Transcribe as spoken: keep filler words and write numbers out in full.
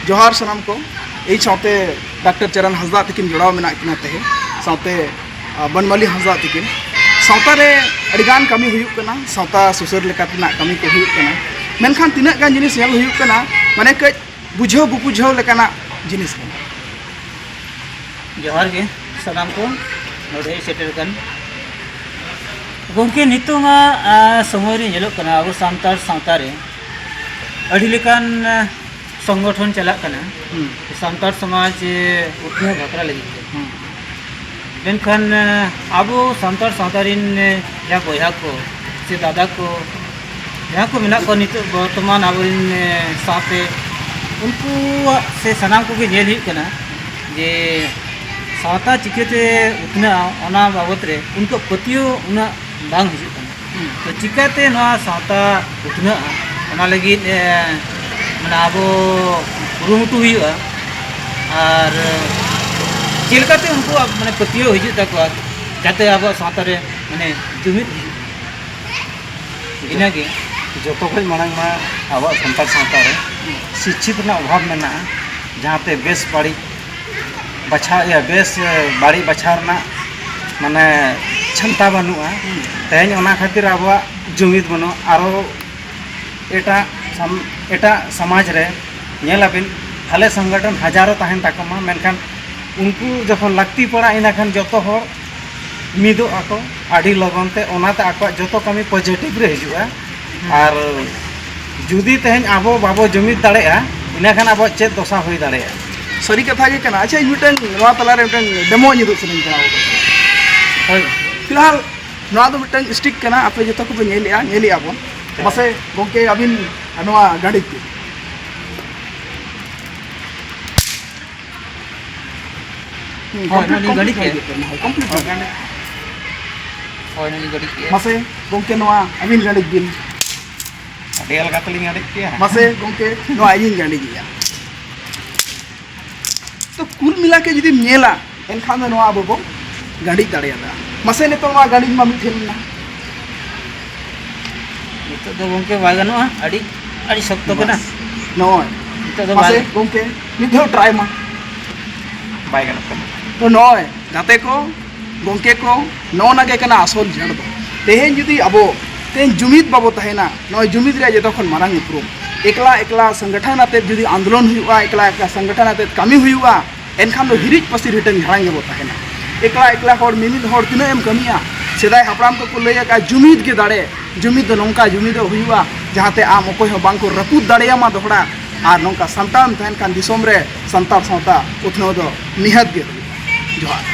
ᱡᱚᱦᱟᱨ ᱥᱟᱱᱟᱢ ᱠᱚ᱾ ᱤᱧ ᱥᱟᱶᱛᱮ ᱰᱟᱠᱛᱟᱨ ᱪᱟᱨᱟᱱ ᱦᱟᱸᱥᱫᱟ ᱛᱟᱹᱠᱤᱱ ᱡᱚᱲᱟᱣ ᱢᱮᱱᱟᱜ ᱠᱤᱱᱟ ᱛᱟᱦᱮᱸ, ᱥᱟᱶᱛᱮ, ᱟ, ᱵᱚᱱᱢᱟᱞᱤ ᱦᱟᱸᱥᱫᱟ ᱛᱟᱹᱠᱤᱱ᱾ ᱥᱟᱶᱛᱟ ᱨᱮ ᱟᱹᱰᱤᱜᱟᱱ ᱠᱟᱹᱢᱤ ᱦᱩᱭᱩᱜ ᱠᱟᱱᱟ, ᱥᱟᱶᱛᱟ ᱥᱩᱥᱟᱹᱨ ᱞᱮᱠᱟ ᱛᱮᱱᱟᱜ ᱠᱟᱹᱢᱤ ᱠᱚ ᱦᱩᱭᱩᱜ ᱠᱟᱱᱟ, ᱢᱮᱱᱠᱷᱟᱱ ᱛᱤᱱᱟᱹᱜ ᱜᱟᱱ ᱡᱤᱱᱤᱥ ᱧᱮᱞ ᱦᱩᱭᱩᱜ ᱠᱟᱱᱟ, ᱢᱟᱱᱮ ᱠᱟᱹᱡ ᱵᱩᱡᱷᱟᱹᱣ ᱵᱩᱯᱩᱡᱷᱟᱹᱣ ᱞᱮᱠᱟᱱᱟᱜ ᱡᱤᱱᱤᱥ ᱠᱟᱱᱟ᱾ ᱡᱚᱦᱟᱨ ᱜᱮ ᱥᱟᱱᱟᱢ ᱠᱚ ᱱᱚᱰᱮ ᱥᱮᱴᱮᱨ ᱟᱠᱟᱱ᱾ ᱜᱚᱢᱠᱮ, ᱱᱤᱛᱚᱝᱟᱜ, ᱟ, ᱥᱚᱢᱚᱭ ᱨᱮ ᱧᱮᱞᱚᱜ ᱠᱟᱱᱟ ᱟᱵᱚ ᱥᱟᱱᱛᱟᱲ ᱥᱟᱶᱛᱟ ᱨᱮ ᱟᱹᱰᱤ ᱞᱮᱠᱟᱱ, ᱟ, ᱥᱚᱝᱜᱚᱴᱷᱚᱱ ᱪᱟᱞᱟᱜ ᱠᱟᱱᱟ ᱦᱩᱸ᱾ ᱥᱟᱱᱛᱟᱲ ᱥᱚᱢᱟᱡᱽ, ᱮ, ᱩᱛᱱᱟᱹᱣ ᱵᱟᱠᱷᱨᱟ ᱞᱟᱹᱜᱤᱫ ᱛᱮ᱾ ᱦᱩᱸ᱾ ᱢᱮᱱᱠᱷᱟᱱ, ᱮ, ᱟᱵᱚ ᱥᱟᱱᱛᱟᱲ ᱥᱟᱶᱛᱟ ᱨᱮᱱ, ᱮ, ᱡᱟᱦᱟᱸ ᱵᱚᱭᱦᱟ ᱠᱚ ᱥᱮ ᱫᱟᱫᱟ ᱠᱚ, ᱡᱟᱦᱟᱸ ᱠᱚ ᱢᱮᱱᱟᱜ ᱠᱚᱣᱟ ᱱᱤᱛᱚᱜ ᱵᱚᱨᱛᱚᱢᱟᱱ ᱟᱵᱚᱨᱮᱱ, ᱮ, ᱥᱟᱶᱛᱮ, ᱩᱱᱠᱩᱣᱟᱜ ᱥᱮ ᱥᱟᱱᱟᱢ ᱠᱚᱜᱮ ᱧᱮᱞ ᱦᱩᱭᱩᱜ ᱠᱟᱱᱟ ᱡᱮ ᱥᱟᱶᱛᱟ ᱪᱤᱠᱟᱹᱛᱮ ᱩᱛᱱᱟᱹᱜᱼᱟ, ᱚᱱᱟ ᱵᱟᱵᱚᱛ ᱨᱮ ᱩᱱᱠᱩᱣᱟᱜ ᱯᱟᱹᱛᱭᱟᱹᱣ ᱩᱱᱟᱹᱜ ᱵᱟᱝ ᱦᱤᱡᱩᱜ ᱠᱟᱱᱟ᱾ ᱦᱩᱸ᱾ ᱛᱚ, ᱪᱤᱠᱟᱹᱛᱮ ᱱᱚᱣᱟ ᱥᱟᱶᱛᱟ ᱩᱛᱱᱟᱹᱜᱼᱟ, ᱚᱱᱟ ᱞᱟᱹᱜᱤᱫ, ᱮ, ᱢᱟᱱᱮ, ᱟᱵᱚ ᱠᱩᱨᱩᱢᱩᱴᱩ ᱦᱩᱭᱩᱜᱼᱟ, ᱟᱨ ᱪᱮᱫ ᱞᱮᱠᱟᱛᱮ ᱩᱱᱠᱩᱣᱟᱜ, ᱢᱟᱱᱮ, ᱯᱟᱹᱛᱭᱟᱹᱣ ᱦᱤᱡᱩᱜ ᱛᱟᱠᱚᱣᱟ, ᱡᱟᱛᱮ ᱟᱵᱚᱣᱟᱜ ᱥᱟᱶᱛᱟ ᱨᱮ, ᱢᱟᱱᱮ, ᱡᱩᱢᱤᱫ ᱦᱤᱡᱩᱜ᱾ ᱤᱱᱟᱹᱜᱮ᱾ ᱡᱚᱛᱚ ᱠᱷᱚᱱ ᱢᱟᱲᱟᱝ ᱢᱟ ᱟᱵᱚᱣᱟᱜ ᱥᱟᱱᱛᱟᱲ ᱥᱟᱶᱛᱟ ᱨᱮ ᱥᱤᱪᱪᱷᱤᱛ ᱨᱮᱱᱟᱜ ᱚᱵᱷᱟᱵᱽ ᱢᱮᱱᱟᱜᱼᱟ, ᱡᱟᱦᱟᱸᱛᱮ ᱵᱮᱥ ᱵᱟᱹᱲᱤᱡ ᱵᱟᱪᱷᱟᱣ, ᱤᱭᱟᱹ, ᱵᱮᱥ, ᱮ, ᱵᱟᱹᱲᱤᱡ ᱵᱟᱪᱷᱟᱣ ᱨᱮᱱᱟᱜ, ᱢᱟᱱᱮ, ᱪᱷᱟᱢᱛᱟ ᱵᱟᱹᱱᱩᱜᱼᱟ᱾ ᱦᱩᱸ᱾ ᱛᱮᱦᱮᱧ ᱚᱱᱟ ᱠᱷᱟᱹᱛᱤᱨ ᱟᱵᱚᱣᱟᱜ ᱡᱩᱢᱤᱫ ᱵᱟᱹᱱᱩᱜᱼᱟ᱾ ᱟᱨᱚ ᱮᱴᱟᱜ ᱥᱟᱢ-, ᱮᱴᱟᱜ ᱥᱚᱢᱟᱡᱽ ᱨᱮ ᱧᱮᱞᱟᱵᱤᱱ, ᱵᱷᱟᱞᱮ ᱥᱚᱝᱜᱚᱴᱷᱚᱱ ᱦᱟᱡᱟᱨᱚ ᱛᱟᱦᱮᱱ ᱛᱟᱠᱚ ᱢᱟ, ᱢᱮᱱᱠᱷᱟᱱ ᱩᱱᱠᱩ ᱡᱚᱠᱷᱚᱱ ᱞᱟᱹᱠᱛᱤ ᱯᱟᱲᱟᱜ, ᱤᱱᱟᱹᱠᱷᱟᱱ ᱡᱚᱛᱚ ᱦᱚᱲ ᱢᱤᱫᱚᱜ ᱟᱠᱚ ᱟᱹᱰᱤ ᱞᱚᱜᱚᱱ ᱛᱮ, ᱚᱱᱟᱛᱮ ᱟᱠᱚᱣᱟᱜ ᱡᱚᱛᱚ ᱠᱟᱹᱢᱤ positive ᱨᱮ ᱦᱤᱡᱩᱜᱼᱟ᱾ ᱦᱩᱸ᱾ ᱟᱨ ᱡᱩᱫᱤ ᱛᱮᱦᱮᱧ ᱟᱵᱚ ᱵᱟᱵᱚ ᱡᱩᱢᱤᱫ ᱫᱟᱲᱮᱭᱟᱜᱼᱟ, ᱤᱱᱟᱹᱠᱷᱟᱱ ᱟᱵᱚᱣᱟᱜ ᱪᱮᱫ ᱫᱚᱥᱟ ᱦᱩᱭ ᱫᱟᱲᱮᱭᱟᱜᱼᱟ? ᱥᱟᱹᱨᱤ ᱠᱟᱛᱷᱟ ᱜᱮ ᱠᱟᱱᱟ᱾ ᱟᱪᱪᱷᱟ, ᱤᱧ ᱢᱤᱫᱴᱟᱝ ᱱᱚᱣᱟ ᱛᱟᱞᱟᱨᱮ ᱢᱤᱫᱴᱟᱝ demo ᱤᱧ ᱩᱫᱩᱜ ᱥᱟᱱᱟᱧ ᱠᱟᱱᱟ ᱟᱵᱚ ᱠᱚ᱾ ᱦᱳᱭ᱾ ᱯᱷᱤᱞᱦᱟᱞ ᱱᱚᱣᱟ ᱫᱚ ᱢᱤᱫᱴᱟᱝ stick ᱠᱟᱱᱟ, ᱟᱯᱮ ᱡᱚᱛᱚ ᱠᱚᱯᱮ ᱧᱮᱞᱮᱜᱼᱟ, ᱧᱮᱞᱮᱜᱼᱟ ᱵᱚᱱ᱾ ᱦᱮᱸ᱾ ᱢᱟᱥᱮ ᱜᱚᱢᱠᱮ, ᱟᱹᱵᱤᱱ ᱱᱚᱣᱟ ᱜᱟᱹᱰᱤᱡ ᱵᱤᱱ᱾ ᱦᱩᱸ, ᱦᱳᱭ, complete, ᱱᱚᱣᱟ ᱞᱤᱧ complete ᱜᱟᱹᱰᱤ ᱠᱮᱫ᱾ ᱦᱳᱭ, complete ᱦᱳᱭ, ᱜᱟᱹᱰᱤ᱾ ᱦᱳᱭ, ᱱᱚᱣᱟ ᱞᱤᱧ ᱜᱟᱹᱰᱤ ᱠᱮᱫ᱾ ᱢᱟᱥᱮ ᱜᱚᱢᱠᱮ, ᱱᱚᱣᱟ ᱟᱹᱵᱤᱱ ᱜᱟᱹᱰᱤᱡ ᱵᱤᱱ᱾ ᱟᱹᱰᱤ ᱟᱞᱜᱟ ᱛᱮᱞᱤᱧ ᱜᱟᱹᱰᱤ ᱠᱮᱫᱼᱟ᱾ ᱢᱟᱥᱮ ᱜᱚᱢᱠᱮ, ᱱᱚᱣᱟ ᱤᱧᱤᱧ ᱜᱟᱹᱰᱤᱡᱮᱜᱼᱟ᱾ ᱛᱚ ᱠᱩᱞ ᱢᱤᱞᱟ ᱠᱮ ᱡᱩᱫᱤᱢ ᱧᱮᱞᱟ, ᱮᱱᱠᱷᱟᱱ ᱫᱚ ᱱᱚᱣᱟ ᱟᱵᱚ ᱵᱚ ᱜᱟᱹᱰᱤᱡ ᱫᱟᱲᱮᱭᱟᱫᱟ᱾ ᱢᱟᱥᱮ ᱱᱤᱛᱚᱜ ᱱᱚᱣᱟ ᱜᱟᱹᱰᱤᱡ ᱢᱟ ᱢᱤᱫ ᱴᱷᱮᱱ ᱮᱱᱟ᱾ ᱱᱤᱛᱚᱜ ᱫᱚ ᱜᱚᱢᱠᱮ ᱵᱟᱭ ᱜᱟᱱᱚᱜᱼᱟ, ᱟᱹᱰᱤ, ᱟᱹᱰᱤ ᱥᱚᱠᱛᱚ ᱠᱟᱱᱟ᱾ ᱵᱟᱥ, ᱱᱚᱜᱼᱚᱭ᱾ ᱢᱟᱥᱮ ᱜᱚᱢᱠᱮ, ᱢᱤᱫ ᱫᱷᱟᱣ ᱴᱨᱟᱭ ᱢᱟ᱾ ᱵᱟᱭ ᱜᱟᱱᱚᱜ ᱠᱟᱱᱟ᱾ ᱛᱚ ᱱᱚᱜᱼᱚᱭ ᱜᱟᱛᱮ ᱠᱚ, ᱜᱚᱢᱠᱮ ᱠᱚ, ᱱᱚᱜᱼᱚ ᱱᱟ ᱜᱮ ᱠᱟᱱᱟ ᱟᱥᱚᱞ ᱡᱷᱟᱲ ᱫᱚ᱾ ᱛᱮᱦᱮᱧ ᱡᱩᱫᱤ ᱟᱵᱚ ᱛᱮᱦᱮᱧ ᱡᱩᱢᱤᱫ ᱵᱟᱵᱚ ᱛᱟᱦᱮᱱᱟ, ᱱᱚᱜᱼᱚᱭ ᱡᱩᱢᱤᱫ ᱨᱮᱭᱟᱜ ᱡᱚᱛᱚ ᱠᱷᱚᱱ ᱢᱟᱨᱟᱝ ᱩᱯᱨᱩᱢ, ᱮᱠᱞᱟ ᱮᱠᱞᱟ ᱥᱚᱝᱜᱚᱴᱷᱚᱱ ᱟᱛᱮᱫ ᱡᱩᱫᱤ ᱟᱱᱫᱳᱞᱚᱱ ᱦᱩᱭᱩᱜᱼᱟ, ᱮᱠᱞᱟ ᱮᱠᱞᱟ ᱥᱚᱝᱜᱚᱴᱷᱚᱱ ᱟᱛᱮᱫ ᱠᱟᱹᱢᱤ ᱦᱩᱭᱩᱜᱼᱟ, ᱮᱱᱠᱷᱟᱱ ᱫᱚ ᱦᱤᱨᱤᱡ ᱯᱟᱹᱥᱤᱨ ᱦᱟᱹᱴᱟᱹᱧ ᱡᱷᱟᱲᱟᱝ ᱜᱮᱵᱚ ᱛᱟᱦᱮᱱᱟ᱾ ᱮᱠᱞᱟ ᱮᱠᱞᱟ ᱦᱚᱲ, ᱢᱤᱢᱤᱫ ᱦᱚᱲ ᱛᱤᱱᱟᱹᱜ ᱮᱢ ᱠᱟᱹᱢᱤᱭᱟ? ᱥᱮᱫᱟᱭ ᱦᱟᱯᱲᱟᱢ ᱠᱚᱠᱚ ᱞᱟᱹᱭ ᱟᱠᱟᱫ, ᱡᱩᱢᱤᱫ ᱜᱮ ᱫᱟᱲᱮ᱾ ᱡᱩᱢᱤᱫ ᱫᱚ ᱱᱚᱝᱠᱟ ᱡᱩᱢᱤᱫᱚᱜ ᱦᱩᱭᱩᱜᱼᱟ, ᱡᱟᱦᱟᱸᱛᱮ ᱟᱢ ᱚᱠᱚᱭ ᱦᱚᱸ ᱵᱟᱝ ᱠᱚ ᱨᱟᱹᱯᱩᱫ ᱫᱟᱲᱮᱭᱟᱢᱟ ᱫᱚᱦᱲᱟ᱾ ᱟᱨ ᱱᱚᱝᱠᱟ ᱥᱟᱱᱛᱟᱲ ᱮᱢ ᱛᱟᱦᱮᱱ ᱠᱷᱟᱱ ᱫᱤᱥᱚᱢ ᱨᱮ ᱥᱟᱱᱛᱟᱲ ᱥᱟᱶᱛᱟ ᱩᱛᱱᱟᱹᱣ ᱫᱚ ᱱᱤᱦᱟᱹᱛ ᱜᱮ ᱦᱩᱭᱩᱜᱼᱟ᱾ ᱡᱚᱦᱟᱨ᱾